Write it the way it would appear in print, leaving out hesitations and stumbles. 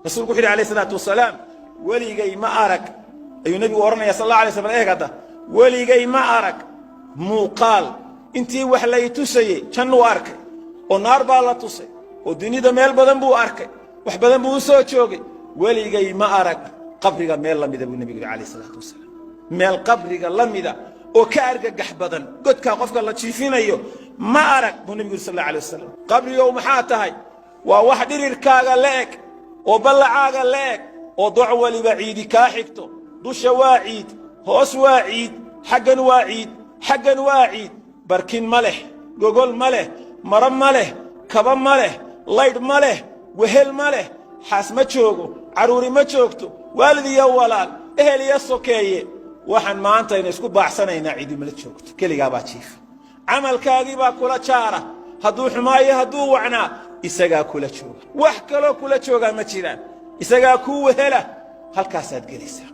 Rasuulku wuxu yidhi alayh salaatu wasalaam, weligay ma arag, ayuu nebigu odhanaya sal alla alay slam. Eeg hadda, weligay ma arag muuqaal intii wax lay tusayey. Jannuu arkay oo naar baa la tusay oo dunida meel badan buu arkay, wax badan buu u soo joogay. Weligay ma arag qabriga meel la mida, buu nebigu yidhi alayh salaatu wasalaam. Meel qabriga la mida oo ka argagax badan godkaa qofka la jiifinayo ma arag, buu nebigu yidhi sal alla alay wasalam. Qabrigow maxaa tahay? Waa wax dhirirkaaga la eg oo ballacaaga la eg oo doc waliba ciidi kaa xigto. Dusha waa ciid, hoos waa ciid, xaggan waa ciid, xaggan waa ciid. Barkin ma leh, gogol ma leh, maro ma leh, kaba ma leh, laydh ma leh, wehel ma leh, xaas ma joogo, carruuri ma joogto, waalid iyo walaal, ehel iyo sokeeye. Waxaan maanta aynu isku baacsanaynaa ciidimala joogto. Keligaa baa jiifa. Camalkaagii baa kula jaara, hadduu xumaayo, hadduu wacnaa, isagaa kula jooga. Wax kaloo kula joogaa ma jiraan, isagaa kuu wehela. Halkaasaad gelaysaa.